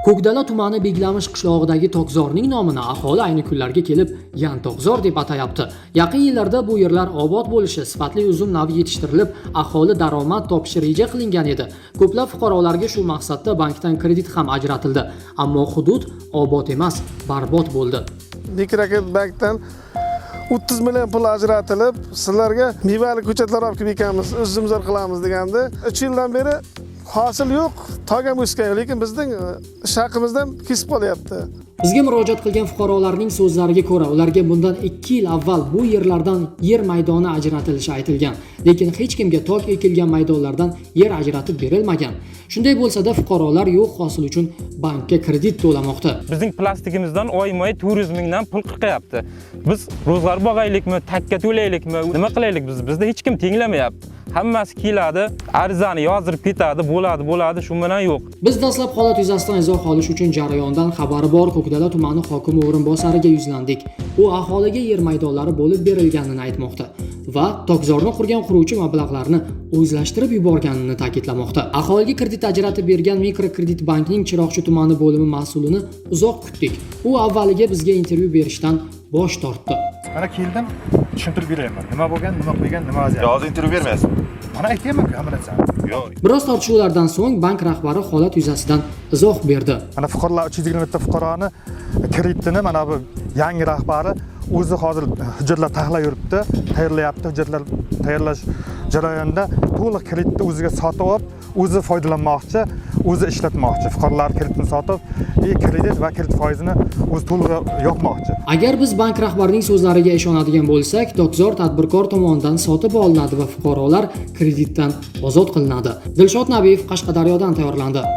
Ko'kdala tumani Beglamish qishlog'idagi tokzorning nomini aholi ayni kunlarga kelib Yantoqzor deb atayapti. Yaqin yillarda bu yerlar obod bo'lishi, sifatli uzum navi yetishtirilib, aholi daromad topishi reja qilingan edi. Ko'plab fuqarolarga shu maqsadda bankdan kredit ham ajratildi. Ammo hudud obod emas, barbod bo'ldi. Mikrokredit bankdan 30 million pul ajratilib, sizlarga mevali ko'chatlar olib kelib ekamiz, uzumzor qilamiz degandi. 3 yildan beri hosil yo'q, tog ham o'sgan yo'q, lekin bizning ish haqimizdan kesib qolyapti. Bizga murojaat qilgan fuqarolarning so'zlariga ko'ra, ularga bundan 2 yil avval bu yerlardan yer maydoni ajratilishi aytilgan, lekin hech kimga tok ekilgan maydonlardan yer ajratib berilmagan. Shunday bo'lsa-da, fuqarolar yo'q hosil uchun bankka kredit to'lamoqda. Bizning plastigimizdan oyma-oy 400 mingdan pul qirqayapti. Biz ro'zg'or boqaylikmi, takka to'laylikmi, nima qilaylik biz? Bizni hech kim tinglamayapti. Hammasi keladi, arizani yozdirib ketadi, bo'ladi, bo'ladi, shu bilan yo'q. Biz dastlab holat yuzasidan izoh olish uchun jarayondan xabari bor Ko'kdala tumani hokimi o'rinbosariga yuzlandik. U aholiga yer maydonlari bo'lib berilganini aytmoqda va tokzorni qurgan quruvchi mablag'larni o'zlashtirib yuborganini ta'kidlamoqda. Aholiga kredit ajratib bergan Mikrokredit bankning Chiroqchi tumani bo'limi mas'ulini uzoq kutdik. U avvaliga bizga intervyu berishdan bosh tortdi. Mana keldim, tushuntirib berayapman. Nima bo'lgan, nima qo'ygan, nima vaziyat. Yo, hozir intervyu bermaysiz. Mana aytyapman-ku hamma narsani. Yo'q. Biroz tortishuvlardan so'ng bank rahbari holat yuzasidan izoh berdi. Mana fuqarolar, 327 fuqaroni kreditini mana bu yangi rahbari o'zi hozir hujjatlar taxlab yuribdi, tayyorlayapti. Hujjatlar tayyorlash jarayonida to'liq kreditni o'ziga sotib olib, o'zi foydalanmoqchi, o'zi ishlatmoqchi. Fuqarolar kreditini sotib, и kredit va kredit foizini o'zi to'liq yopmoqchi. Agar biz bank rahbarining so'zlariga ishonadigan bo'lsak, tokzor tadbirkor tomonidan sotib olinadi va fuqarolar kreditdan ozod qilinadi. Dilshod Nabiyev Qashqadaryodan tayyorlandi.